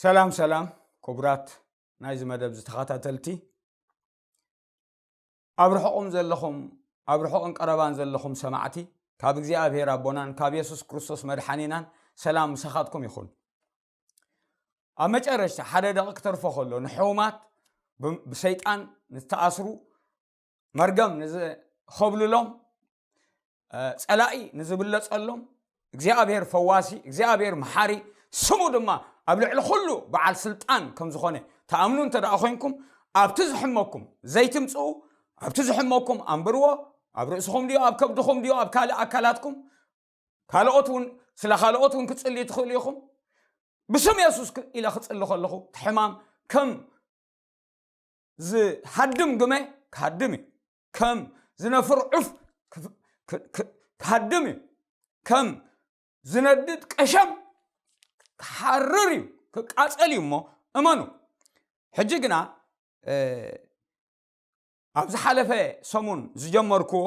ሰላም ሰላም፣ ክቡራት ናይዚ መደብ ዝተኸታተልቲ፣ ኣብ ርሑቕን ዘለኹም፣ ኣብ ርሑቕን ቀረባን ዘለኹም ሰማዕቲ፣ ካብ እግዚኣብሔር ኣቦናን ካብ የሱስ ክርስቶስ መድሓኒናን ሰላም ምሳኻትኩም ይኹን። ኣብ መጨረሽታ ሓደ ደቒቕ ክተርፎ ከሎ፣ ንሕሙማት፣ ብ-፣ ብሰይጣን ንዝተኣስሩ፣ መርገም ንዝኸብልሎም፣ ጸላኢ ንዝብለጸሎም፣ እግዚኣብሔር ፈዋሲ፣ እግዚኣብሔር መሓሪ፣ ስሙ ድማ ኣብ ልዕሊ ኩሉ በዓል ስልጣን ከም ዝኾነ ትኣምኑ እንተ ደኣ ኮይንኩም፣ ኣብቲ ዝሕመኩም ዘይትምጽኡ፣ ኣብቲ ዝሕመኩም ኣንብርዎ። ኣብ ርእስኹም ድዩ፣ ኣብ ከብድኹም ድዩ፣ ኣብ ካልእ ኣካላትኩም፣ ካልኦት እውን፣ ስለ ካልኦት እውን ክትጽልዩ ትኽእሉ ኢኹም። ብስም የሱስ ክ-፣ ኢለ ክጽሊ ከለኹ፣ እቲ ሕማም ከም ዝሃድም ግመ ክሃድም እዩ። ከም ዝነፍር ዑፍ ክፍ-፣ ክ-፣ ክ-፣ ክሃድም እዩ። ከም ዝነድድ ቀሸም ክሓርር እዩ፣ ክቃጸል እዩ እሞ እመኑ። ሕጂ ግና፣ እ፣ ኣብ ዝሓለፈ ሰሙን ዝጀመርክዎ፣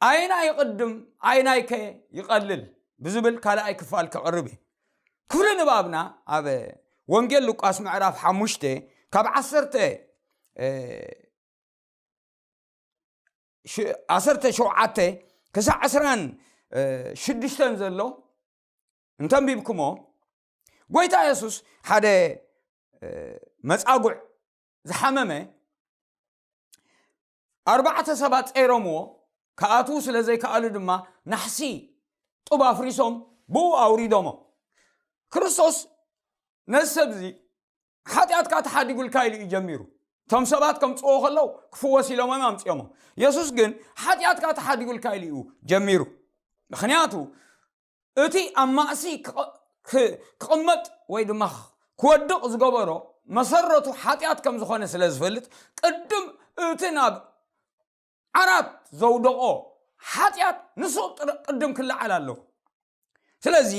ኣይናይ ይቕድም፣ ኣይናይከ ይቐልል ብዝብል ካልኣይ ክፋል ከቕርብ እየ። ክፍሊ ንባብና ኣብ ወንጌል ሉቃስ ምዕራፍ ሓሙሽተ ካብ ዓሰርተ፣ እ፣ ሽ-፣ ዓሰርተ ሸውዓተ ክሳዕ ዕስራን ሽዱሽተን ዘሎ እንተንቢብኩሞ፣ ጎይታ የሱስ ሓደ፣ እ፣ መጻጉዕ ዝሓመመ ኣርባዕተ ሰባት ጸይሮምዎ፣ ክኣትዉ ስለ ዘይከኣሉ ድማ ናሕሲ ጡብ ኣፍሪሶም ብኡ ኣውሪዶሞ። ክርስቶስ ነዚ ሰብዚ ሓጢኣትካ ተሓዲጉልካ ኢሉ እዩ ጀሚሩ። እቶም ሰባት ከምጽዎ ከለዉ ክፍወስ ኢሎም እዮም ኣምጽኦሞ። የሱስ ግን ሓጢኣትካ ተሓዲጉልካ ኢሉ እዩ ጀሚሩ። ምኽንያቱ እቲ ኣብ ማእሲ ክቐ-፣ ክ-፣ ክቕመጥ ወይ ድማ ክወድቕ ዝገበሮ መሰረቱ ሓጢኣት ከም ዝኾነ ስለ ዝፈልጥ፣ ቅድም እቲ ናብ ዓራት ዘውደቖ ሓጢኣት ንሱ ጥር-፣ ቅድም ክለዓል ኣለዎ። ስለዚ፣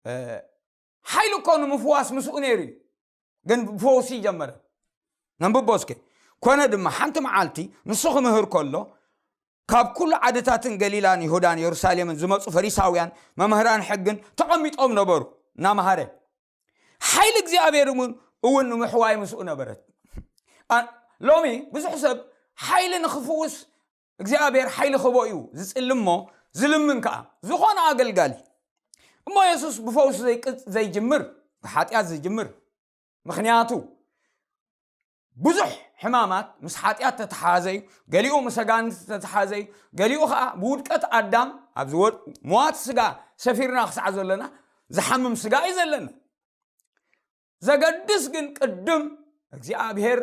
እ፣ ሓይሊ እኮ ንምፍዋስ ምስኡ ነይሩ እዩ፣ ግን ብፈውሲ ጀመረ። ነንብቦ እስከ። ኮነ ድማ ሓንቲ መዓልቲ ንሱ ክምህር ከሎ፣ ካብ ኩሉ ዓድታትን ገሊላን ይሁዳን የሩሳሌምን ዝመጹ ፈሪሳውያን መምህራን ሕግን ተቐሚጦም ነበሩ፣ እናመሃረ። ሓይሊ እግዚኣብሔር እውን፣ እውን ንምሕዋይ ምስኡ ነበረት። ኣ-፣ ሎሚ ብዙሕ ሰብ ሓይሊ ንኽፍውስ እግዚኣብሔር ሓይሊ ክቦ እዩ ዝጽልም እሞ ዝልምን ከኣ ዝኾነ ኣገልጋሊ። እሞ የሱስ ብፈውሲ ዘይቅጽ-፣ ዘይጅምር፣ ብሓጢኣት ዝጅምር። ምኽንያቱ ብዙሕ ሕማማት ምስ ሓጢኣት ተተሓዘ እዩ፣ ገሊኡ ምስ ኣጋንንቲ ተተሓዘ እዩ፣ ገሊኡ ኸኣ ብውድቀት ኣዳም ኣብ ዝወድ-፣ ምዋት ስጋ ሰፊርና ክሳዕ ዘለና ዝሓምም ስጋ እዩ ዘለና። ዘገድስ ግን ቅድም እግዚኣብሔር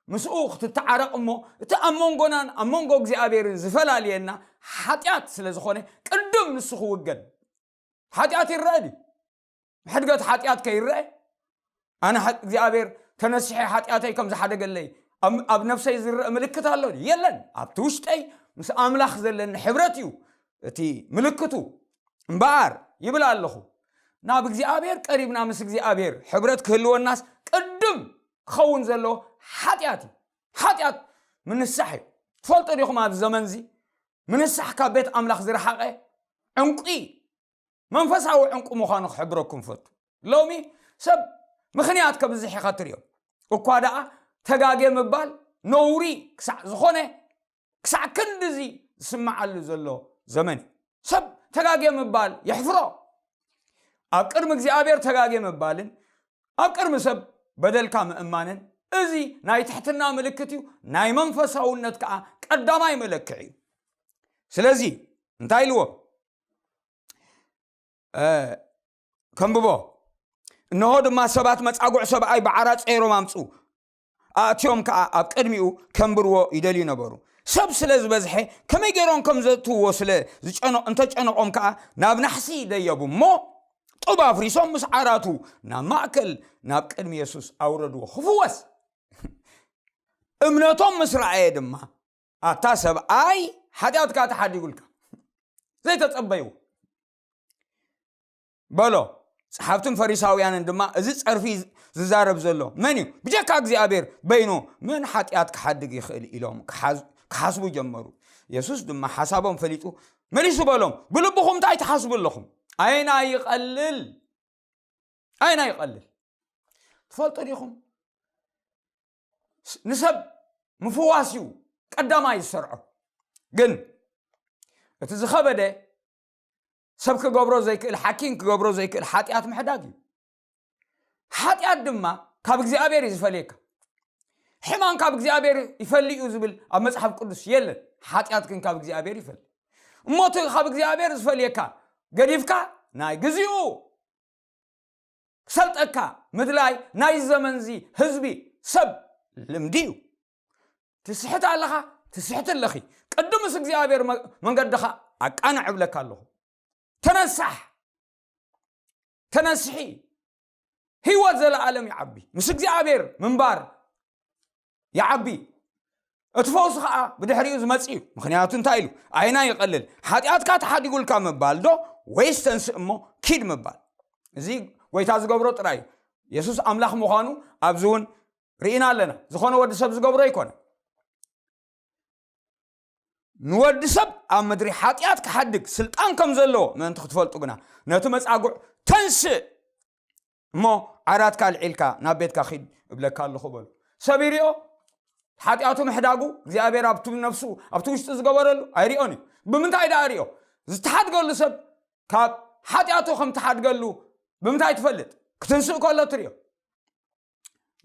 ምስኡ ክትተዓረቕ እሞ፣ እቲ ኣብ መንጎናን ኣብ መንጎ እግዚኣብሔርን ዝፈላልየና ሓጢኣት ስለ ዝኾነ፣ ቅድም ንሱ ክውገድ። ሓጢኣት ይረአ ድዩ? ሕድገት ሓጢኣት ከይረአ? ኣነ ሓ-፣ እግዚኣብሔር ተነሲሐ ሓጢኣተይ ከም ዝሓደገለይ ኣብ፣ ኣብ ነፍሰይ ዝረአ ምልክት ኣሎ ድዩ? የለን። ኣብቲ ውሽጠይ ምስ ኣምላኽ ዘለኒ ሕብረት እዩ እቲ ምልክቱ። እምበኣር ይብል ኣለኹ፣ ናብ እግዚኣብሔር ቀሪብና ምስ እግዚኣብሔር ሕብረት ክህልወናስ ቅድም ክኸውን ዘለዎ ሓጢኣት እዩ። ሓጢኣት ምንሳሕ እዩ። ትፈልጡ ዲኹም ኣብዚ ዘመንዚ ምንሳሕ ካብ ቤት ኣምላኽ ዝረሓቐ ዕንቁ፣ መንፈሳዊ ዕንቁ ምዃኑ ክሕብረኩም ፈቱ። ሎሚ ሰብ ምኽንያት ከብዝሕ ኢኻ ትርእዮ። እኳ ደኣ ተጋጌ ምባል ነውሪ ክሳዕ ዝኾነ፣ ክሳዕ ክንድዚ ዝስምዓሉ ዘሎ ዘመን እዩ። ሰብ ተጋጌ ምባል የሕፍሮ። ኣብ ቅድሚ እግዚኣብሔር ተጋጌ ምባልን ኣብ ቅድሚ ሰብ በደልካ ምእማንን፣ እዚ ናይ ትሕትና ምልክት እዩ፣ ናይ መንፈሳውነት ከኣ ቀዳማይ መለክዒ እዩ። ስለዚ እንታይ ኢልዎም? እ፣ ከንብቦ። እንሆ ድማ ሰባት መጻጉዕ ሰብኣይ ብዓራት ጸይሮም ኣምጹ፣ ኣእትዮም ከኣ ኣብ ቅድሚኡ ከንብርዎ ይደልዩ ነበሩ። ሰብ ስለ ዝበዝሐ ከመይ ገይሮም ከም ዘእትውዎ ስለ ዝጨነ-፣ እንተጨነቖም ከኣ ናብ ናሕሲ ደየቡ እሞ ጡብ ኣፍሪሶም ምስ ዓራቱ ናብ ማእከል ናብ ቅድሚ የሱስ ኣውረድዎ ክፍወስ። እምነቶም ምስ ረኣየ ድማ ኣታ ሰብኣይ ሓጢኣትካ ተሓዲጉልካ። ዘይተጸበይዎ። በሎ። ጸሓፍትን ፈሪሳውያንን ድማ እዚ ጸርፊ ዝዛረብ ዘሎ መን እዩ? ብጀካ እግዚኣብሔር በይኑ መን ሓጢኣት ክሓድግ ይኽእል ኢሎም ክሓዝ-፣ ክሓስቡ ጀመሩ። የሱስ ድማ ሓሳቦም ፈሊጡ መሊሱ በሎም፣ ብልብኹም እንታይ ትሓስቡ ኣለኹም? ኣይና ይቐልል? ኣይና ይቐልል? ትፈልጡ ዲኹም? ንሰብ ምፍዋስ እዩ ቀዳማይ ዝሰርዖ። ግን እቲ ዝኸበደ ሰብ ክገብሮ ዘይክእል፣ ሓኪም ክገብሮ ዘይክእል ሓጢኣት ምሕዳግ እዩ። ሓጢኣት ድማ ካብ እግዚኣብሔር እዩ ዝፈልየካ። ሕማም ካብ እግዚኣብሔር ይፈልዩ ዝብል ኣብ መጽሓፍ ቅዱስ የለን። ሓጢኣት ግን ካብ እግዚኣብሔር ይፈል። እሞ እቲ ካብ እግዚኣብሔር ዝፈልየካ ገዲፍካ ናይ ግዚኡ ክሰልጠካ ምድላይ ናይ ዘመንዚ ህዝቢ ሰብ ልምዲ እዩ። ትስሕት ኣለኻ፣ ትስሕት ኣለኺ። ቅድምስ እግዚኣብሔር መንገድኻ ኣቃንዕ እብለካ ኣለኹ። ተነሳሕ፣ ተነስሒ። ህይወት ዘለዓለም ይዓቢ። ምስ እግዚኣብሔር ምንባር ይዓቢ። እቲ ፈውሲ ከዓ ብድሕሪኡ ዝመጽእ እዩ። ምኽንያቱ እንታይ ኢሉ? ኣይና ይቐልል፣ ሓጢኣትካ ተሓዲጉልካ ምባል ዶ ወይስ ተንስእ እሞ ኪድ ምባል? እዚ ጎይታ ዝገብሮ ጥራይ እዩ። የሱስ ኣምላኽ ምዃኑ ኣብዚ እውን ርኢና ኣለና። ዝኾነ ወዲ ሰብ ዝገብሮ ኣይኮነ። ንወዲ ሰብ ኣብ ምድሪ ሓጢኣት ክሓድግ ስልጣን ከም ዘለዎ ምእንቲ ክትፈልጡ ግና፣ ነቲ መጻጉዕ ተንስእ እሞ ዓራትካ ኣልዒልካ ናብ ቤትካ ኺድ እብለካ ኣለኹ በሉ። ሰብ ይሪኦ ሓጢኣቱ ምሕዳጉ፣ እግዚኣብሔር ኣብቲ ነፍሱ ኣብቲ ውሽጢ ዝገበረሉ ኣይሪኦን እዩ። ብምንታይ ደኣ ሪኦ? ዝተሓድገሉ ሰብ ካብ ሓጢኣቱ ከም ተሓድገሉ ብምንታይ ትፈልጥ? ክትንስእ ከሎ ትሪኦ።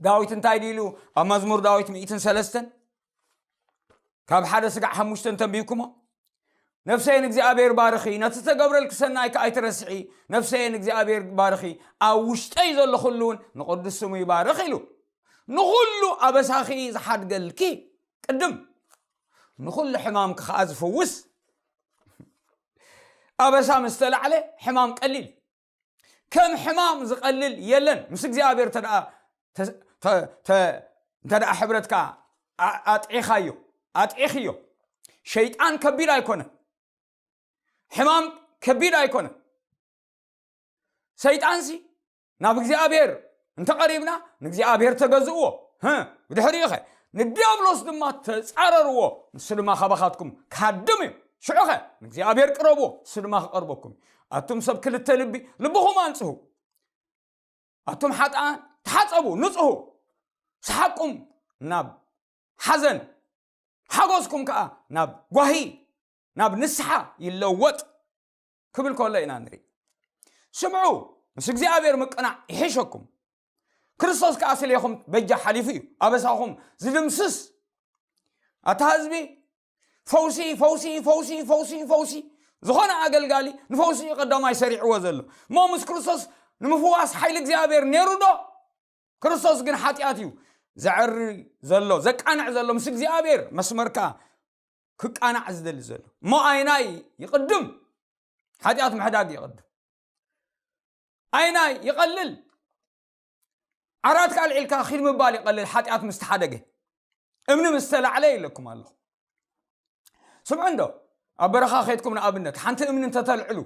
ዳዊት እንታይ ድኢሉ ኣብ መዝሙር ዳዊት ሚእትን ሰለስተን ካብ ሓደ ስጋዕ ሓሙሽተ እንተንቢብኩሞ፣ ነፍሰይ ንእግዚኣብሔር ባርኺ፣ ነቲ ተገብረልኪ ሰናይ ከኣ ኣይትረስዒ። ነፍሰይ ንእግዚኣብሔር ባርኺ፣ ኣብ ውሽጠይ ዘሎ ኩሉ እውን ንቕዱስ ስሙ ይባርኽ ኢሉ። ንኹሉ ኣበሳኺ ዝሓድገልኪ ቅድም ንኹሉ ሕማምኪ ከኣ ዝፍውስ። ኣበሳ ምስ ተላዕለ ሕማም ቀሊል። ከም ሕማም ዝቐልል የለን። ምስ እግዚኣብሔር እንተ ደኣ ተ- ተ- ተ- እንተ ደኣ ሕብረትካ ኣ- ኣጥዒኻዮ ኣጥዒኽዮ። ሸይጣን ከቢድ ኣይኮነን። ሕማም ከቢድ ኣይኮነን። ሰይጣንሲ ናብ እግዚኣብሔር እንተቐሪብና ንእግዚኣብሔር ተገዝእዎ። ህ፣ ብድሕሪኡ ኸ ንዲያብሎስ ድማ ተጻረርዎ፣ ንሱ ድማ ካባኻትኩም ክሃድም እዩ። ሽዑ ኸ ንእግዚኣብሔር ቅረብዎ፣ ንሱ ድማ ክቐርበኩም እዩ። ኣቱም ሰብ ክልተ ልቢ፣ ልብኹም ኣንጽሁ። ኣቱም ሓጥኣን ተሓጸቡ፣ ንጽሁ። ሰሓቅኩም ናብ ሓዘን፣ ሓጎስኩም ከኣ ናብ ጓሂ፣ ናብ ንስሓ ይለወጥ ክብል ከሎ ኢና ንርኢ። ስምዑ፣ ምስ እግዚኣብሔር ምቅናዕ ይሕሸኩም። ክርስቶስ ከኣ ስሌኹም በጃ ሓሊፉ እዩ፣ ኣበሳኹም ዝድምስስ። ኣታ ህዝቢ፣ ፈውሲ፣ ፈውሲ፣ ፈውሲ፣ ፈውሲ፣ ፈውሲ። ዝኾነ ኣገልጋሊ ንፈውሲ እዩ ቀዳማይ ሰሪዕዎ ዘሎ። እሞ ምስ ክርስቶስ ንምፍዋስ ሓይሊ እግዚኣብሔር ነይሩ ዶ? ክርስቶስ ግን ሓጢኣት እዩ ዘዕሪ ዘሎ፣ ዘቃንዕ ዘሎ፣ ምስ እግዚኣብሔር መስመርካ ክቃናዕ ዝደሊ ዘሎ። እሞ ኣይናይ ይቕድም፣ ሓጢኣት ምሕዳግ ይቕድም። ኣይናይ ይቐልል፣ ዓራትካ ኣልዒልካ ኺድ ምባል ይቐልል፣ ሓጢኣት ምስ ተሓደገ። እምኒ ምስ ተላዕለ ኢለኩም ኣለኹ። ስምዑ እንዶ፣ ኣብ በረኻ ኸይድኩም ንኣብነት ሓንቲ እምኒ እንተተልዕሉ፣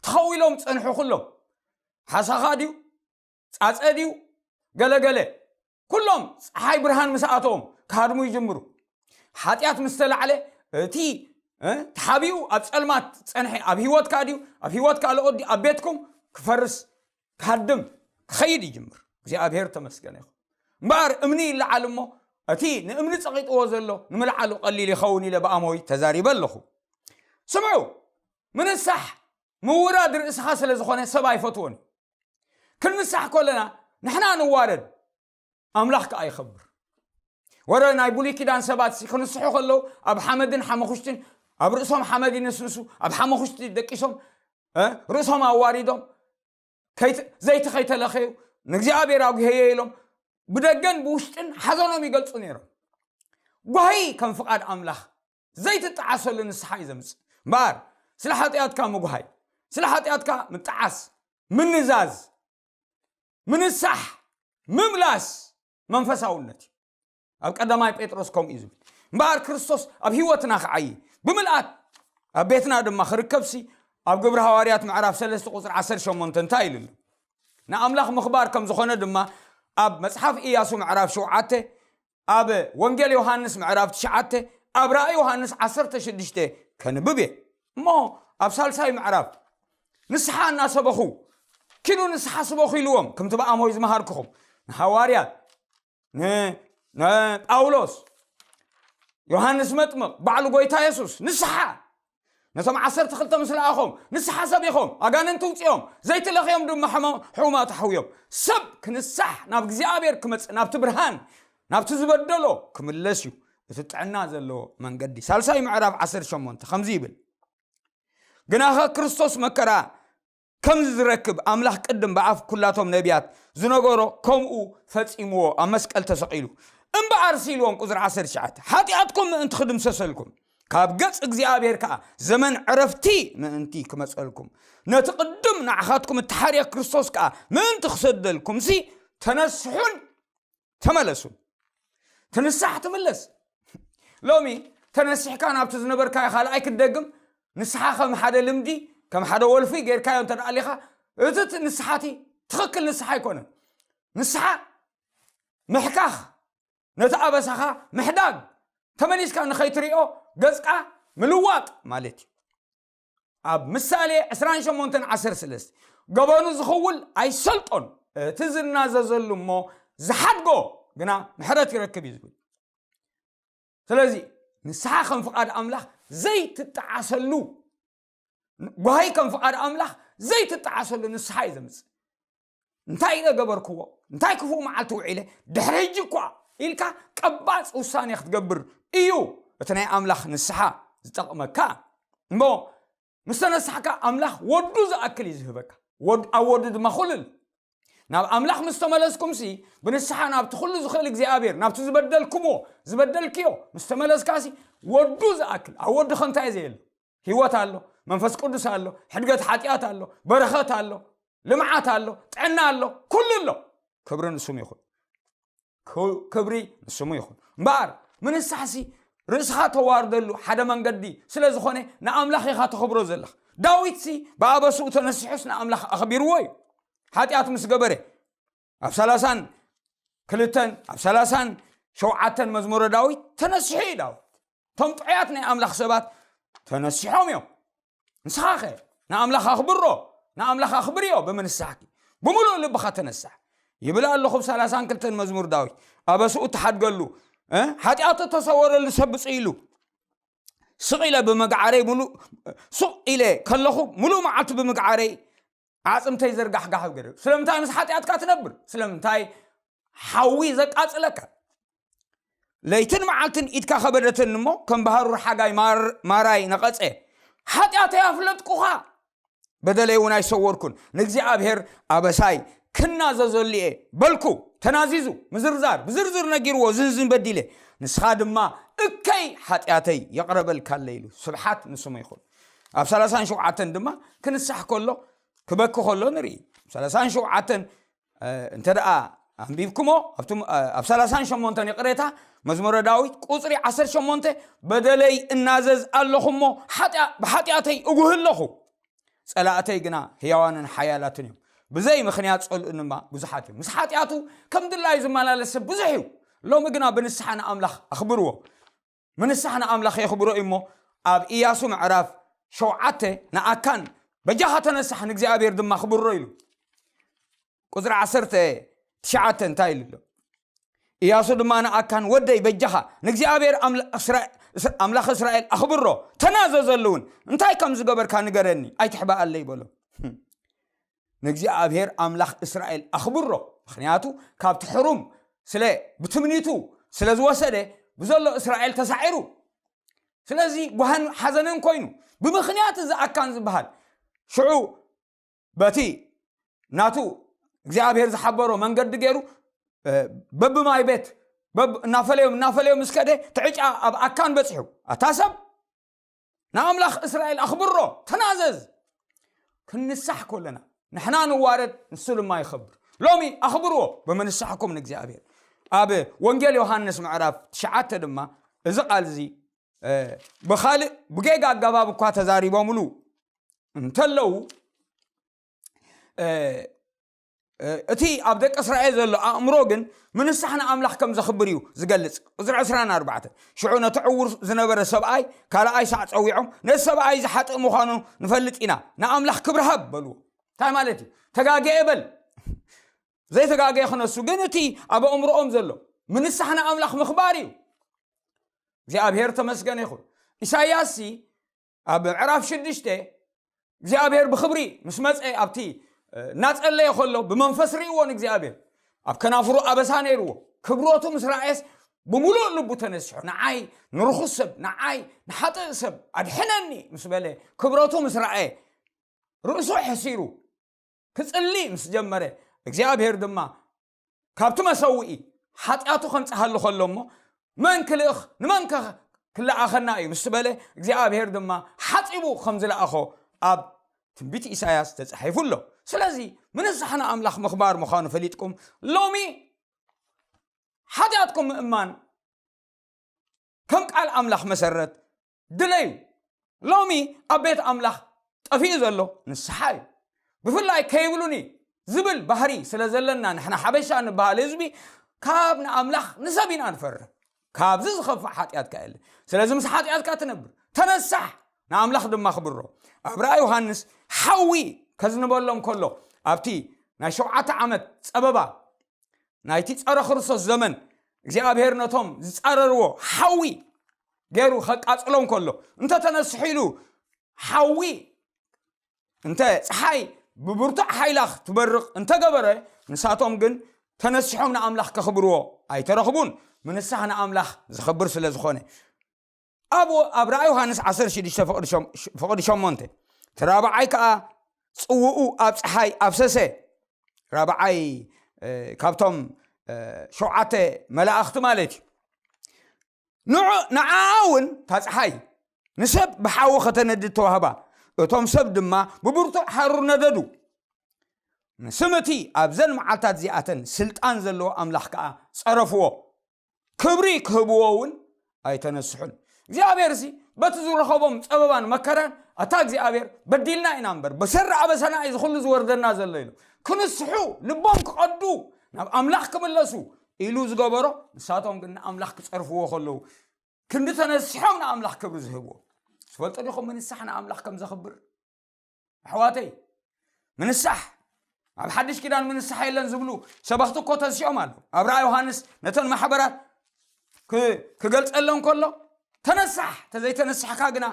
ተኸዊሎም ጸንሑ ኩሎም። ሓሳኻ ድዩ? ጻጸ ድዩ? ገለገለ። ኩሎም ጸሓይ ብርሃን ምስ ኣተዎም ክሃድሙ ይጅምሩ። ሓጢኣት ምስ ተላዕለ፣ እቲ፣ እ፣ ተሓቢኡ ኣብ ጸልማት ጸንሐ ኣብ ህይወትካ ድዩ? ኣብ ህይወት ካልኦት ድዩ? ኣብ ቤትኩም ክፈርስ፣ ክሃድም፣ ክኸይድ ይጅምር። እግዚኣብሔር ተመስገነ ይኹን። እምበኣር እምኒ ይለዓል እሞ፣ እቲ ንእምኒ ጸቒጥዎ ዘሎ ንምልዓሉ ቀሊል ይኸውን ኢለ ብኣሞይ ተዛሪበ ኣለኹ። ስምዑ፣ ምንሳሕ ምውራድ ርእስኻ ስለ ዝኾነ ሰብ ኣይፈትዎን እዩ። ክንንሳሕ ከለና ንሕና ንዋረድ፣ ኣምላኽ ከኣ ይኸብር። ወረ ናይ ብሉይ ኪዳን ሰባት ሲ ክንስሑ ከለዉ ኣብ ሓመድን ሓመኹሽትን፣ ኣብ ርእሶም ሓመድ ይንስንሱ፣ ኣብ ሓመኹሽቲ ደቂሶም፣ እ፣ ርእሶም ኣዋሪዶም፣ ከይት-፣ ዘይቲ ከይተለኸዩ ንእግዚኣብሔር ኣጉሄየ ኢሎም ብደገን ብውሽጥን ሓዘኖም ይገልጹ ነይሮም። ጓሂ ከም ፍቓድ ኣምላኽ ዘይትጠዓሰሉ ንስሓ እዩ ዘምጽእ። እምበኣር ስለ ሓጢኣትካ ምጉሃይ፣ ስለ ሓጢኣትካ ምጠዓስ፣ ምንዛዝ፣ ምንሳሕ፣ ምምላስ መንፈሳውነት እዩ። ኣብ ቀዳማይ ጴጥሮስ ከምኡ እዩ ዝብል። እምበኣር ክርስቶስ ኣብ ህይወትና ክዓዪ ብምልኣት ኣብ ቤትና ድማ ክርከብሲ ኣብ ግብሪ ሃዋርያት ምዕራፍ ሰለስተ ቁጽሪ ዓሰርተ ሸሞንተ እንታይ ኢሉ ኣሎ? ንኣምላኽ ምኽባር ከም ዝኾነ ድማ ኣብ መጽሓፍ ኢያሱ ምዕራፍ ሸውዓተ፣ ኣብ ወንጌል ዮሃንስ ምዕራፍ ትሽዓተ፣ ኣብ ራእይ ዮሃንስ ዓሰርተ ሽዱሽተ ከንብብ እየ። እሞ ኣብ ሳልሳይ ምዕራፍ ንስሓ እናሰበኹ፣ ኪዱ ንስሓ ስበኹ ኢልዎም፣ ከምቲ ብኣሞይ ዝመሃርክኹም። ንሃዋርያት፣ ን- ንጳውሎስ፣ ዮሃንስ መጥምቕ፣ ባዕሉ ጎይታ የሱስ ንስሓ፣ ነቶም ዓሰርተ ክልተ ምስ ለኣኾም ንስሓ ሰቢኾም ኣጋንንቲ ውፅኦም ዘይትለኽዮም ድማ ሕሞ- ሕሙማት ኣሕውዮም። ሰብ ክንሳሕ ናብ እግዚኣብሔር ክመፅእ ናብቲ ብርሃን ናብቲ ዝበደሎ ክምለስ እዩ እቲ ጥዕና ዘለዎ መንገዲ። ሳልሳይ ምዕራፍ ዓሰርተ ሸሞንተ ከምዚ ይብል፣ ግናኸ ክርስቶስ መከራ ከም ዝረክብ ኣምላኽ ቅድም ብኣፍ ኩላቶም ነቢያት ዝነገሮ ከምኡ ፈጺምዎ ኣብ መስቀል ተሰቒሉ። እምበኣር ሲልዎም ቁጽሪ ዓሰርተ ትሽዓተ ሓጢኣትኩም ምእንቲ ክድምሰሰልኩም ካብ ገጽ እግዚኣብሔር ከኣ ዘመን ዕረፍቲ ምእንቲ ክመጸልኩም ነቲ ቅድም ንዓኻትኩም እተሓርየ ክርስቶስ ከኣ ምእንቲ ክሰደልኩም ሲ ተነስሑን ተመለሱ። ትንሳሕ ትምለስ። ሎሚ ተነሲሕካ ናብቲ ዝነበርካዮ ካልኣይ ክትደግም ንስሓ ከም ሓደ ልምዲ ከም ሓደ ወልፊ ጌርካዮ እንተ ደኣ ኣሊኻ እቲ ንስሓቲ ትኽክል ንስሓ ኣይኮነን። ንስሓ ምሕካኽ፣ ነቲ ኣበሳኻ ምሕዳግ፣ ተመሊስካ ንኸይትሪኦ ገጽካ ምልዋጥ ማለት እዩ። ኣብ ምሳሌ ዕስራን ሸሞንተን ዓሰርተ ሰለስተ ገበኑ ዝኽውል ኣይሰልጦን፣ እቲ ዝናዘዘሉ እሞ ዝሓድጎ ግና ምሕረት ይረክብ እዩ ዝብል። ስለዚ ንስሓ ከም ፍቓድ ኣምላኽ ዘይትጠዓሰሉ፣ ጓሂ ከም ፍቓድ ኣምላኽ ዘይትጠዓሰሉ ንስሓ እዩ ዘምፅእ። እንታይ ኢለ ገበርክዎ? እንታይ ክፉእ መዓልቲ ውዒለ? ድሕሪ ሕጂ እኳ ኢልካ ቀባጽ ውሳኔ ክትገብር እዩ እቲ ናይ ኣምላኽ ንስሓ ዝጠቕመካ። እሞ ምስ ተነሳሕካ ኣምላኽ ወዱ ዝኣክል እዩ ዝህበካ። ወድ- ኣብ ወዱ ድማ ኩልል ናብ ኣምላኽ ምስ ተመለስኩምሲ ብንስሓ ናብቲ ኩሉ ዝኽእል እግዚኣብሔር ናብቲ ዝበደልኩምዎ ዝበደልክዮ ምስ ተመለስካሲ ወዱ ዝኣክል ኣብ ወዱ ከንታይ ዘየለ ህይወት ኣሎ፣ መንፈስ ቅዱስ ኣሎ፣ ሕድገት ሓጢኣት ኣሎ፣ በረኸት ኣሎ፣ ልምዓት ኣሎ፣ ጥዕና ኣሎ፣ ኩሉ ኣሎ። ክብሪ ንስሙ ይኹን። ክብሪ ንስሙ ይኹን። እምበኣር ምንሳሕሲ ርእስኻ ተዋርደሉ ሓደ መንገዲ ስለ ዝኾነ ንኣምላኽ ኢኻ ተኽብሮ ዘለኻ። ዳዊትሲ ብኣበስኡ ተነሲሑስ ንኣምላኽ ኣኽቢርዎ እዩ። ሓጢኣት ምስ ገበረ ኣብ ሰላሳን ክልተን ኣብ ሰላሳን ሸውዓተን መዝሙረ ዳዊት ተነሲሑ እዩ። ዳዊት እቶም ጥዑያት ናይ ኣምላኽ ሰባት ተነሲሖም እዮም። ንስኻኸ ንኣምላኽ ኣኽብሮ፣ ንኣምላኽ ኣኽብርዮ ብምንሳሕኪ ብምሉእ ልብኻ ተነሳሕ ይብል ኣለኹ። ብ ሰላሳን ክልተን መዝሙር ዳዊት ኣበስኡ እተሓድገሉ ሓጢኣቱ እተሰወረሉ ሰብ ብፅእ ኢሉ ስቕ ኢለ ብምግዓረይ ሙሉእ ሱቕ ኢለ ከለኹ ሙሉእ መዓልቲ ብምግዓረይ ኣዕፅምተይ ዘርጋሕጋሕ ገይሩ። ስለምንታይ ምስ ሓጢኣትካ ትነብር? ስለምንታይ ሓዊ ዘቃፅለካ? ለይትን መዓልትን ኢድካ ከበደተኒ እሞ ከም ባህሩር ሓጋይ ማራይ ነቐፀ። ሓጢኣተይ ኣፍለጥኩኻ፣ በደለይ እውን ኣይሰወርኩን። ንእግዚኣብሔር ኣበሳይ ክናዘዘሉ እየ በልኩ። ተናዚዙ ምዝርዛር ብዝርዝር ነጊርዎ፣ ዝህዝን በዲለ፣ ንስኻ ድማ እከይ ሓጢኣተይ የቕረበልካለ ኢሉ። ስብሓት ንስሙ ይኹን። ኣብ ሰላሳን ሸውዓተን ድማ ክንሳሕ ከሎ ክበኪ ከሎ ንርኢ። ሰላሳን ሸውዓተን እንተ ደኣ ኣንቢብኩሞ ኣብ ሰላሳን ሸሞንተን ይቕሬታ መዝሙረ ዳዊት ቁፅሪ ዓሰርተ ሸሞንተ በደለይ እናዘዝ ኣለኹ እሞ ብሓጢኣተይ እጉህ ኣለኹ። ጸላእተይ ግና ህያዋንን ሓያላትን እዮም። ብዘይ ምኽንያት ጸልኡኒ ድማ ብዙሓት እዮም። ምስ ሓጢኣቱ ከም ድላዩ ዝመላለስ ሰብ ብዙሕ እዩ። ሎሚ ግና ብንስሓ ንኣምላኽ ኣኽብርዎ። ምንሳሕ ንኣምላኽ የኽብሮ እዩ እሞ ኣብ ኢያሱ ምዕራፍ ሸውዓተ ንኣካን በጃኻ ተነሳሕ ንእግዚኣብሔር ድማ ኣኽብሮ ኢሉ። ቁፅሪ ዓሰርተ ትሽዓተ እንታይ ኢሉ ኣሎ? ኢያሱ ድማ ንኣካን ወደይ በጃኻ ንእግዚኣብሔር ኣምላኽ እስራኤል ኣኽብሮ ተናዘዘሉ እውን እንታይ ከም ዝገበርካ ንገረኒ ኣይትሕባኣለይ በሎ። ንእግዚኣብሔር ኣምላኽ እስራኤል ኣኽብሮ ምኽንያቱ ካብቲ ሕሩም ስለ ብትምኒቱ ስለ ዝወሰደ ብዘሎ እስራኤል ተሳዒሩ። ስለዚ ጓህን ሓዘንን ኮይኑ ብምኽንያት እዚ ኣካን ዝበሃል ሽዑ በቲ ናቱ እግዚኣብሔር ዝሓበሮ መንገዲ ገይሩ በብማይ ቤት እናፈለዮም እናፈለዮም ምስ ከደ ትዕጫ ኣብ ኣካን በፂሑ። ኣታ ሰብ ንኣምላኽ እስራኤል ኣኽብሮ፣ ተናዘዝ። ክንንሳሕ ከለና ንሕና ንዋረድ፣ ንሱ ድማ ይኸብር። ሎሚ ኣኽብርዎ ብምንሳሕኩም ንእግዚኣብሔር። ኣብ ወንጌል ዮሃንስ ምዕራፍ ትሽዓተ ድማ እዚ ቃል እዚ ብኻልእ ብጌጋ ኣገባብ እኳ ተዛሪቦምሉ እንተለዉ እቲ ኣብ ደቂ እስራኤል ዘሎ ኣእምሮ ግን ምንሳሕ ንኣምላኽ ከም ዘኽብር እዩ ዝገልጽ። ቁፅሪ ዕስራን ኣርባዕተን ሽዑ ነቲ ዕውር ዝነበረ ሰብኣይ ካልኣይ ሳዕ ጸዊዖም ነቲ ሰብኣይ እዚ ሓጥእ ምዃኑ ንፈልጥ ኢና፣ ንኣምላኽ ክብሪ ሃብ በልዎ። እንታይ ማለት እዩ? ተጋግየ በል። ዘይተጋገየ ክነሱ፣ ግን እቲ ኣብ ኣእምሮኦም ዘሎ ምንሳሕ ንኣምላኽ ምኽባር እዩ። እግዚኣብሔር ተመስገን ይኹን። ኢሳይያስ ሲ ኣብ ምዕራፍ ሽዱሽተ እግዚኣብሔር ብኽብሪ ምስ መጸ፣ ኣብቲ እናጸለየ ከሎ ብመንፈስ ርእይዎ ንእግዚኣብሔር። ኣብ ከናፍሩ ኣበሳ ነይርዎ። ክብረቱ ምስ ረኣየስ ብምሉእ ልቡ ተነሲሑ፣ ንዓይ ንርኹስ ሰብ፣ ንዓይ ንሓጥእ ሰብ ኣድሕነኒ ምስ በለ፣ ክብረቱ ምስ ረኣየ፣ ርእሱ ሕሲሩ ክጽሊ ምስ ጀመረ፣ እግዚኣብሔር ድማ ካብቲ መሰውኢ ሓጢኣቱ ከምጽሃሉ ከሎ እሞ፣ መን ክልእኽ፣ ንመን ከ ክለኣኸና እዩ ምስ በለ፣ እግዚኣብሔር ድማ ሓጺቡ ከም ዝለኣኾ ኣብ ትንቢት ኢሳያስ ተጻሒፉ ኣሎ። ስለዚ ምንሳሕ ንኣምላኽ ምኽባር ምዃኑ ፈሊጥኩም፣ ሎሚ ሓጢኣትኩም ምእማን ከም ቃል ኣምላኽ መሰረት ድለዩ። ሎሚ ኣብ ቤት ኣምላኽ ጠፊኡ ዘሎ ንስሓ እዩ። ብፍላይ ከይብሉኒ ዝብል ባህሪ ስለ ዘለና፣ ንሕና ሓበሻ ንበሃል ህዝቢ ካብ ንኣምላኽ ንሰብ ኢና ንፈርህ። ካብዚ ዝኸፍእ ሓጢኣትካ የለ። ስለዚ ምስ ሓጢኣትካ ትነብር፣ ተነሳሕ፣ ንኣምላኽ ድማ ክብሮ። ኣብ ራእይ ዮሃንስ ሓዊ ከዝንበሎም ከሎ፣ ኣብቲ ናይ ሸውዓተ ዓመት ጸበባ ናይቲ ጸረ ክርስቶስ ዘመን እግዚኣብሔር ነቶም ዝጻረርዎ ሓዊ ገይሩ ከቃጽሎም ከሎ፣ እንተ ተነስሑ ኢሉ ሓዊ፣ እንተ ጸሓይ ብብርቱዕ ሓይላ ክትበርቕ እንተገበረ፣ ንሳቶም ግን ተነሲሖም ንኣምላኽ ከኽብርዎ ኣይተረኽቡን። ምንሳሕ ንኣምላኽ ዘኽብር ስለ ዝኾነ። ኣብ፣ ኣብ ራእይ ዮሃንስ ዓሰርተ ሽዱሽተ ፍቕዲ ሸም-፣ ፍቕዲ ሸሞንተ፣ እቲ ራብዓይ ከኣ ጽውኡ ኣብ ጸሓይ ኣፍሰሰ። ራብዓይ፣ እ፣ ካብቶም፣ እ፣ ሸውዓተ መላእኽቲ ማለት እዩ። ንዑ-፣ ንዓኣ እውን እታ ጸሓይ ንሰብ ብሓዊ ከተነድድ ተዋህባ። እቶም ሰብ ድማ ብብርቱዕ ሓሩር ነደዱ። ንስም እቲ ኣብዘን መዓልታት እዚኣተን ስልጣን ዘለዎ ኣምላኽ ከኣ ጸረፍዎ። ክብሪ ክህብዎ እውን ኣይተነስሑን። እግዚኣብሔር ሲ በቲ ዝረኸቦም ጸበባን መከራን፣ ኣታ እግዚኣብሔር በዲልና ኢና እምበር፣ ብሰሪ ኣበሳና እዩ ዝኹሉ ዝወርደና ዘሎ ኢሉ ክንስሑ፣ ልቦም ክቐዱ፣ ናብ ኣምላኽ ክምለሱ ኢሉ ዝገበሮ፣ ንሳቶም ግን ንኣምላኽ ክጸርፍዎ ከለዉ፣ ክንዲ ተነሲሖም ንኣምላኽ ክብሪ ዝህብዎ። ትፈልጡ ዲኹም ምንሳሕ ንኣምላኽ ከም ዘኽብር? ኣሕዋተይ፣ ምንሳሕ፣ ኣብ ሓድሽ ኪዳን ምንሳሕ የለን ዝብሉ ሰበኽቲ እኮ ተንሲኦም ኣለዉ። ኣብ ራእይ ዮሃንስ ነተን ማሕበራት ክ-፣ ክገልጸለን ከሎ፣ "ተነሳሕ፣ ተዘይተነሳሕካ ግና"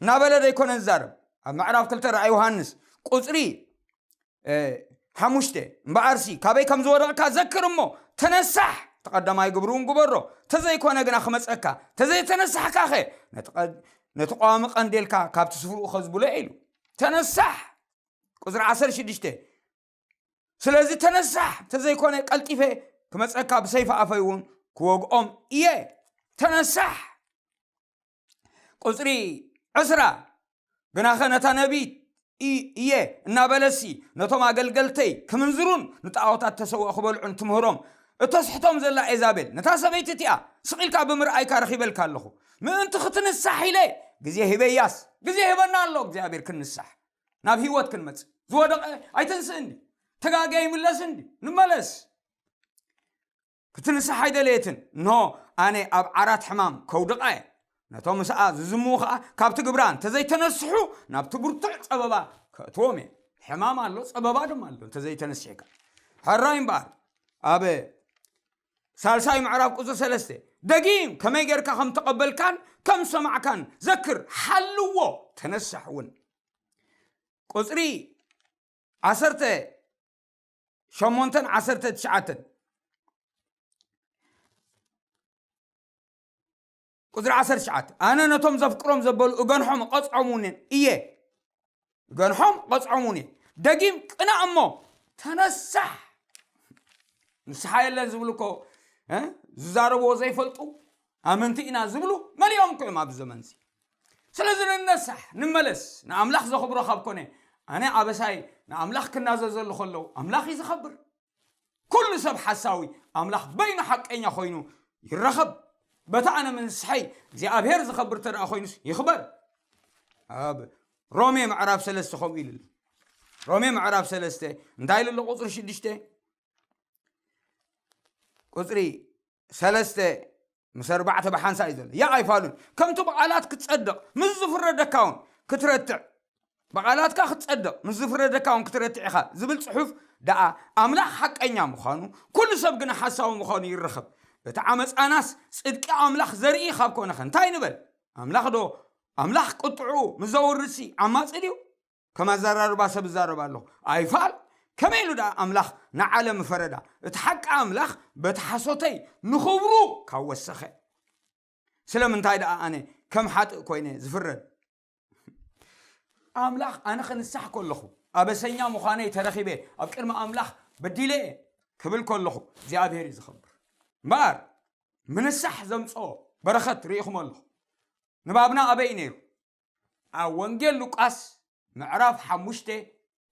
እናበለ ዘይኮነ ዝዛረብ። ኣብ ምዕራፍ ክልተ ራእይ ዮሃንስ ቁጽሪ፣ እ፣ ሓሙሽተ፣ "እምበኣርሲ ካበይ ከም ዝወደቕካ ዘክር እሞ ተነሳሕ፣ እቲ ቀዳማይ ግብሪ እውን ግበሮ፣ ተዘይኮነ ግና ክመጸካ፣ ተዘይተነሳሕካኸ ነቲ ቀ-፣ ነቲ ቀዋሚ ቀንዴልካ ካብቲ ስፍርኡ ከዝብሎ" ኢሉ። ተነሳሕ። ቁጽሪ ዓሰርተ ሽዱሽተ፣ "ስለዚ ተነሳሕ፣ እንተዘይኮነ ቀልጢፈ ክመጸካ፣ ብሰይፊ ኣፈይ እውን ክወግኦም እየ። ተነሳሕ!" ቁጽሪ ዕስራ፣ "ግናኸ ነታ ነቢት እ-፣ እየ እናበለሲ ነቶም ኣገልገልተይ ክምንዝሩን ንጣዖታት ተሰውኦ ክበልዑን ትምህሮም እተስሕቶም ዘላ ኤዛቤል፣ ነታ ሰበይቲ እቲኣ ስቕ ኢልካ ብምርኣይካ ረኺበልካ ኣለኹ። ምእንቲ ክትንሳሕ ኢለ ግዜ ሂበያስ፣ ግዜ ሂበና ኣሎ እግዚኣብሔር ክንንሳሕ፣ ናብ ህይወት ክንመጽእ። ዝወደቐ ኣይትንስእ እንዲ፣ ተጋገየ ይምለስ እንዲ፣ ንመለስ። ክትንስሕ ኣይደለየትን። እንሆ፣ ኣነ ኣብ ዓራት ሕማም ከውድቓ እየ። ነቶም ምስኣ ዝዝምዉ ኸኣ ካብቲ ግብራ እንተዘይተነስሑ፣ ናብቲ ብርቱዕ ጸበባ ከእትዎም እየ። ሕማም ኣሎ፣ ጸበባ ድማ ኣሎ፣ እንተዘይተነሲሕካ። ሕራይ እምበኣር፣ ኣብ ሳልሳይ ምዕራፍ ቁጽሪ ሰለስተ፣ "ደጊም ከመይ ጌርካ ከም ተቐበልካን ከም ሰማዕካን ዘክር፣ ሓልዎ፣ ተነሳሕ እውን።" ቁጽሪ ዓሰርተ ሸሞንተን ዓሰርተ ትሽዓተን። ቁጽሪ ዓሰርተ ትሽዓተ፣ "ኣነ ነቶም ዘፍቅሮም ዘበሉ እገንሖም እቐጽዖም እውን እየ፣ እገንሖም እቐጽዖም እውን እየ። ደጊም ቅናእ እሞ ተነሳሕ።" ንስሓ የለን ዝብሉ እኮ፣ እ፣ ዝዛረብዎ ዘይፈልጡ፣ ኣመንቲ ኢና ዝብሉ መሊኦም እኮ እዮም ኣብዚ ዘመንዚ። ስለዚ ንነሳሕ፣ ንመለስ። ንኣምላኽ ዘኽብሮ ካብ ኮነ፣ ኣነ ኣበሳይ ንኣምላኽ ክናዘዘሉ ከለዉ ኣምላኽ እዩ ዝኸብር። ኩሉ ሰብ ሓሳዊ፣ ኣምላኽ በይኑ ሓቀኛ ኮይኑ ይረኸብ። በታ ኣነ ምንስሐይ እግዚኣብሔር ዝኸብር እንተ ደኣ ኮይኑስ ይኽበር። ኣብ ሮሜ ምዕራፍ ሰለስተ ከምኡ ኢሉ ኣሎ። ሮሜ ምዕራፍ ሰለስተ እንታይ ኢሉ ኣሎ? ቁጽሪ ሽዱሽተ፣ ቁጽሪ ሰለስተ ምስ ኣርባዕተ ብሓንሳእ እዩ ዘሎ። ያ ኣይፋሉን። ከምቲ ብቓላት ክትጸድቕ ምስ ዝፍረደካ እውን ክትረትዕ፣ ብቓላትካ ክትጸድቕ ምስ ዝፍረደካ እውን ክትረትዕ ኢኻ ዝብል ጽሑፍ ደኣ ኣምላኽ ሓቀኛ ምዃኑ፣ ኩሉ ሰብ ግን ሓሳዊ ምዃኑ ይረኸብ። እቲ ዓመፃናስ ጽድቂ ኣምላኽ ዘርኢ ካብ ኮነኸ እንታይ ንበል? ኣምላኽ ዶ፣ ኣምላኽ ቁጥዑ ምስ ዘውርድሲ ዓማጺ ድዩ? ከም ኣዘራርባ ሰብ እዛረብ ኣለኹ። ኣይፋል። ከመይ ኢሉ ደኣ ኣምላኽ ንዓለም ፈረዳ? እቲ ሓቂ ኣምላኽ በቲ ሓሶተይ ንኽብሩ ካብ ወሰኸ፣ ስለምንታይ ደኣ ኣነ ከም ሓጥእ ኮይነ ዝፍረድ? ኣምላኽ ኣነ ክንሳሕ ከለኹ ኣበሰኛ ምዃነይ ተረኺበ ኣብ ቅድሚ ኣምላኽ በዲለ እየ ክብል ከለኹ እግዚኣብሔር እዩ ዝኸብር። እምበኣር ምንሳሕ ዘምፅኦ በረኸት ርኢኹም ኣለኹ። ንባብና ኣበይ ነይሩ? ኣብ ወንጌል ሉቃስ ምዕራፍ ሓሙሽተ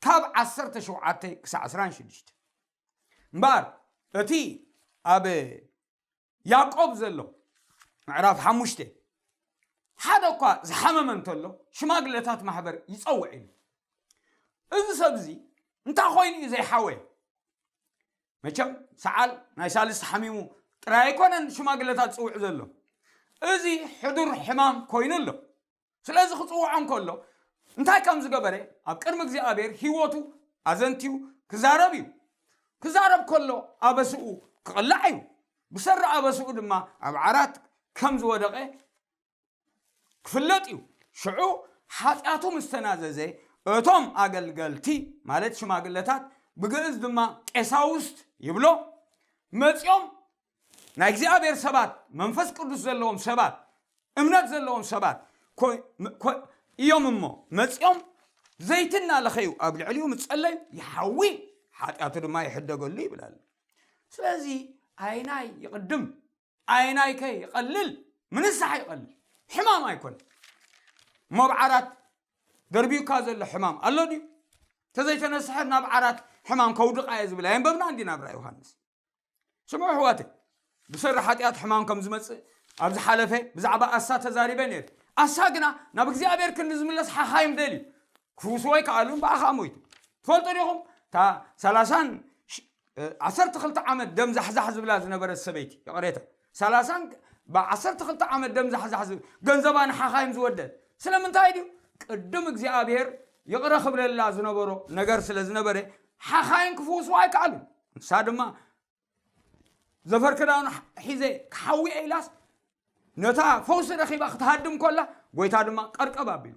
ካብ ዓሰርተ ሸውዓተ ክሳዕ ዕስራን ሽዱሽተ። እምበኣር እቲ ኣብ ያዕቆብ ዘሎ ምዕራፍ ሓሙሽተ ሓደ እኳ ዝሓመመ እንተሎ ሽማግለታት ማሕበር ይጸውዕ ኢሉ። እዚ ሰብ እዚ እንታይ ኮይኑ እዩ ዘይሓወየ? መቸም ሰዓል ናይ ሳልስቲ ሓሚሙ ጥራይ ኣይኮነን ሽማግለታት ዝጽውዕ ዘሎ። እዚ ሕዱር ሕማም ኮይኑ ኣሎ። ስለዚ ክጽውዖ እንከሎ እንታይ ከም ዝገበረ ኣብ ቅድሚ እግዚኣብሔር ህይወቱ ኣዘንትዩ ክዛረብ እዩ። ክዛረብ ከሎ ኣበስኡ ክቕላዕ እዩ። ብሰሪ ኣበስኡ ድማ ኣብ ዓራት ከም ዝወደቐ ክፍለጥ እዩ። ሽዑ ሓጢኣቱ ምስ ተናዘዘ እቶም ኣገልገልቲ ማለት ሽማግለታት ብግእዝ ድማ ቀሳውስት ይብሎ መጺኦም ናይ እግዚኣብሔር ሰባት መንፈስ ቅዱስ ዘለዎም ሰባት እምነት ዘለዎም ሰባት ኮ- ኮ- እዮም እሞ መጺኦም ዘይቲ እናለኸዩ ኣብ ልዕሊኡ ምጸለዩ ይሓዊ ሓጢኣቱ ድማ ይሕደገሉ ይብል ኣሎ። ስለዚ ኣይናይ ይቕድም ኣይናይ ከ ይቐልል ምንሳሕ ይቐልል ሕማም ኣይኮነ እሞ ኣብ ዓራት ደርቢዩካ ዘሎ ሕማም ኣሎ ድዩ? ተዘይተነስሐ ናብ ዓራት ሕማም ከውድቓ እየ ዝብል ኣየንበብና እንዲ ናብራ ዮሃንስ። ስምዑ ኣሕዋተይ፣ ብሰሪ ሓጢኣት ሕማም ከም ዝመጽእ ኣብ ዝሓለፈ ብዛዕባ ኣሳ ተዛሪበ ነይረ። ኣሳ ግና ናብ እግዚኣብሔር ክንዲ ዝምለስ ሓኻይም ደልዩ ክፍውስዎ ኣይከኣሉን፣ ብኣኻ ሞይቱ። ትፈልጡ ዲኹም? እታ ሰላሳን ሽ- እ፣ ዓሰርተ ክልተ ዓመት ደም ዛሕዛሕ ዝብላ ዝነበረት ሰበይቲ፣ ይቕሬታ፣ ሰላሳን ብ ዓሰርተ ክልተ ዓመት ደም ዛሕዛሕ ዝብል ገንዘባ ንሓኻይም ዝወደት ስለምንታይ ድዩ? ቅድም እግዚኣብሔር ይቕረ ክብለላ ዝነበሮ ነገር ስለ ዝነበረ ሓኻይም ክፍውስዋ ኣይከኣሉን። ንሳ ድማ ዘፈር ክዳኑ ሒዘ ክሓዊ እየ ኢላስ ነታ ፈውሲ ረኺባ ክትሃድም ኮላ ጎይታ ድማ ቀርቀብ ኣቢሉ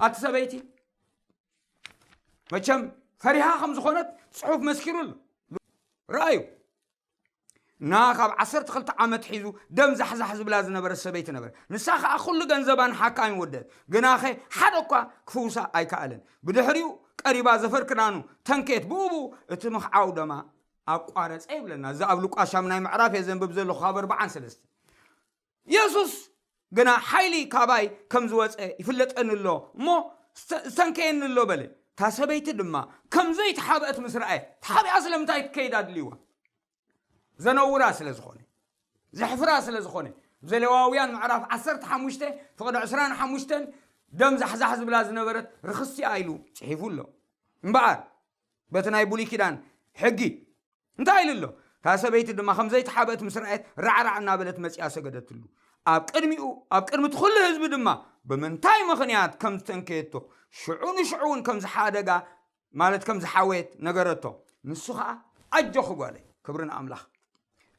ኣቲ ሰበይቲ መቸም ፈሪሃ ከም ዝኾነት ጽሑፍ መስኪሩ ኣሎ። ረኣዩ እና ካብ ዓሰርተ ክልተ ዓመት ሒዙ ደም ዛሕዛሕ ዝብላ ዝነበረ ሰበይቲ ነበረ። ንሳ ከዓ ኩሉ ገንዘባ ንሓካይም ወደት፣ ግናኸ ሓደ እኳ ክፍውሳ ኣይከኣለን። ብድሕሪኡ ቀሪባ ዘፈር ክዳኑ ተንከየት፣ ብኡ ብኡ እቲ ምኽዓው ደማ ኣቋረጸ ይብለና። እዚ ኣብ ሉቃስ ሻምናይ ምዕራፍ እየ ዘንብብ ዘለኹ ካብ ኣርባዓን ሰለስተ። የሱስ ግና ሓይሊ ካባይ ከም ዝወጸ ይፍለጠኒ ኣሎ እሞ ዝተ- ዝተንከየኒ ኣሎ በለ። እታ ሰበይቲ ድማ ከም ዘይተሓብአት ምስ ረኣየት፣ ተሓቢኣ ስለምንታይ ክትከይድ ኣድልይዋ? ዘነውራ ስለ ዝኾነ፣ ዘሕፍራ ስለ ዝኾነ። ዘሌዋውያን ምዕራፍ ዓሰርተ ሓሙሽተ ፍቕዲ ዕስራን ሓሙሽተን ደም ዛሕዛሕ ዝብላ ዝነበረት ርኽስቲ እያ ኢሉ ጽሒፉ ኣሎ። እምበኣር በቲ ናይ ብሉይ ኪዳን ሕጊ እንታይ ኢሉ ኣሎ? እታ ሰበይቲ ድማ ከም ዘይተሓበአት ምስ ረኣየት ራዕራዕ እናበለት መጺኣ ሰገደትሉ። ኣብ ቅድሚኡ ኣብ ቅድሚ እቲ ኩሉ ህዝቢ ድማ ብምንታይ ምኽንያት ከም ዝተንከየቶ ሽዑ ንሽዑ እውን ከም ዝሓደጋ ማለት ከም ዝሓወየት ነገረቶ። ንሱ ኸዓ ኣጆኺ ጓለይ፣ ክብሪ ንኣምላኽ፣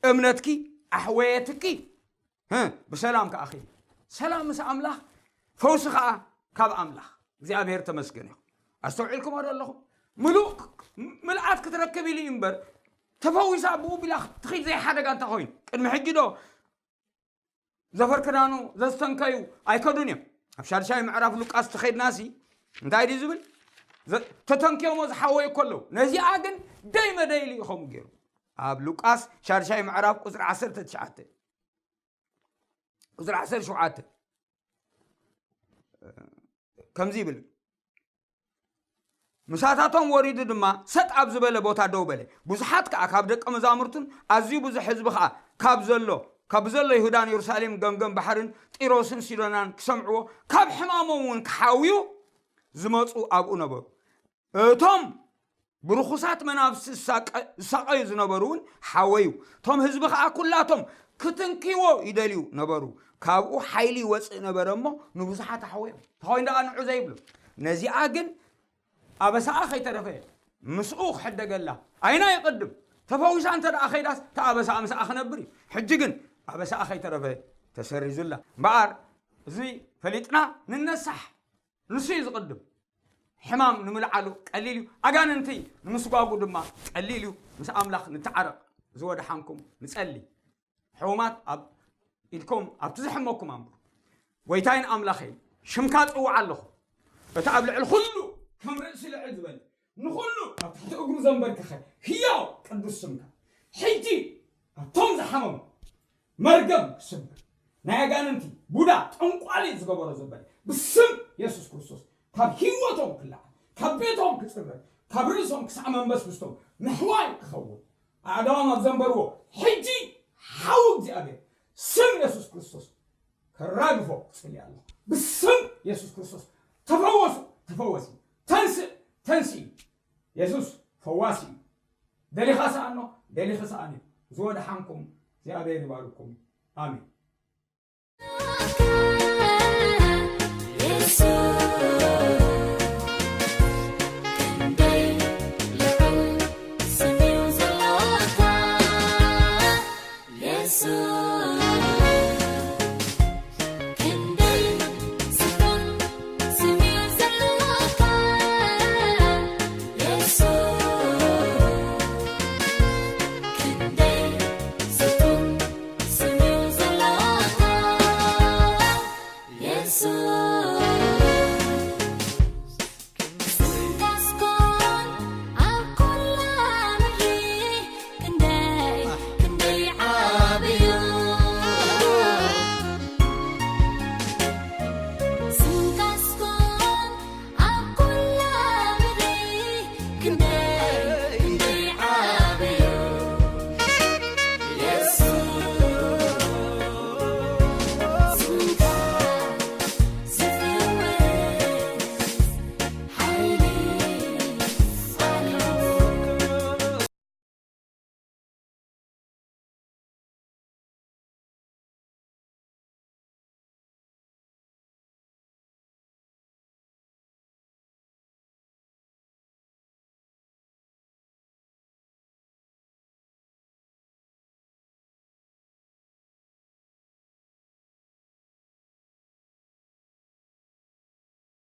እምነትኪ ኣሕወየትኪ። ህ፣ ብሰላም ከኣ ኺዲ። ሰላም ምስ ኣምላኽ፣ ፈውሲ ከኣ ካብ ኣምላኽ እግዚኣብሔር ተመስገን ይኹን። ኣስተውዒልኩሞ ዶ ኣለኹም? ምሉእ ምልኣት ክትረክብ ኢሉ እዩ እምበር ተፈዊሳ ብኡ ቢላ ትኺድ ዘይሓደጋ እንተ ኮይኑ ቅድሚ ሕጂ ዶ ዘፈር ክዳኑ ዘስተንከዩ ኣይከዱን እዮም? ኣብ ሻድሻይ ምዕራፍ ሉቃስ ተኸድናሲ እንታይ ድዩ ዝብል? ዘ- ተተንክዮሞ ዝሓወዩ ከለዉ ነዚኣ ግን ደይ መደይ ኢሉ እዩ ከምኡ ገይሩ። ኣብ ሉቃስ ሻድሻይ ምዕራፍ ቁፅሪ ዓሰርተ ትሽዓተ ቁፅሪ ዓሰርተ ሸውዓተ ከምዚ ይብል። ምሳታቶም ወሪዱ ድማ ሰጥ ኣብ ዝበለ ቦታ ደው በለ። ብዙሓት ከኣ ካብ ደቀ መዛሙርቱን ኣዝዩ ብዙሕ ህዝቢ ከኣ ካብ ዘሎ ካብ ዘሎ ይሁዳን የሩሳሌም ገምገም ባሕርን ጢሮስን ሲዶናን ክሰምዕዎ ካብ ሕማሞም እውን ክሓውዩ ዝመፁ ኣብኡ ነበሩ። እቶም ብርኹሳት መናፍስቲ ዝሳቀ- ዝሳቀዩ ዝነበሩ እውን ሓወዩ። እቶም ህዝቢ ከኣ ኩላቶም ክትንክይዎ ይደልዩ ነበሩ። ካብኡ ሓይሊ ይወፅእ ነበረ እሞ ንብዙሓት ኣሕወዮም። ተኾይኑ ደኣ ንዑ ዘይብሉ ነዚኣ ግን ኣበሳኣ ከይተረፈ ምስኡ ክሕደገላ ኣይና ይቕድም። ተፈዊሳ እንተ ደኣ ኸይዳስ፣ እቲ ኣበሳኣ ምስኣ ክነብር እዩ። ሕጂ ግን ኣበሳኣ ከይተረፈ ተሰሪዙላ። እምበኣር፣ እዚ ፈሊጥና ንነሳሕ። ንሱ እዩ ዝቕድም። ሕማም ንምልዓሉ ቀሊል እዩ። ኣጋንንቲ ንምስጓጉ ድማ ቀሊል እዩ። ምስ ኣምላኽ ንተዓረቕ። ዝወድሓንኩም ንጸሊ። ሕሙማት ኣብ ኢድኩም ኣብቲ ዘሕመኩም ኣንብሩ። ጎይታይን ኣምላኸይ፣ ሽምካ ጽውዓ ኣለኹ። እቲ ኣብ ልዕሊ ኩሉ ከም ርእሲ ልዕል ዝበለ፣ ንኹሉ ኣብ ትሕቲ እግሩ ዘንበርከኸ ህያው ቅዱስ ስምካ፣ ሕጂ ኣብቶም ዝሓመሙ መርገም ክስበር፣ ናይ ኣጋንንቲ ቡዳ ጠንቋሊ ዝገበሮ ዘበለ ብስም የሱስ ክርስቶስ ካብ ህይወቶም ክለዓል፣ ካብ ቤቶም ክጽረግ፣ ካብ ርእሶም ክሳዕ መንበስብስቶም ምሕዋይ ክኸውን፣ ኣእዳዎም ኣብ ዘንበርዎ ሕጂ ሓው እግዚኣብሔር ስም የሱስ ክርስቶስ ከራግፎ ክጽሊ ኣለኹ። ብስም የሱስ ክርስቶስ ተፈወሱ፣ ተፈወሲ፣ ተንስእ፣ ተንስኢ። የሱስ ፈዋሲ እዩ። ደሊኻ ሰኣኖ፣ ደሊኺ ሰኣኒ። ዝወድሓንኩም እግዚኣብሔር ይባርኩም። ኣሜን።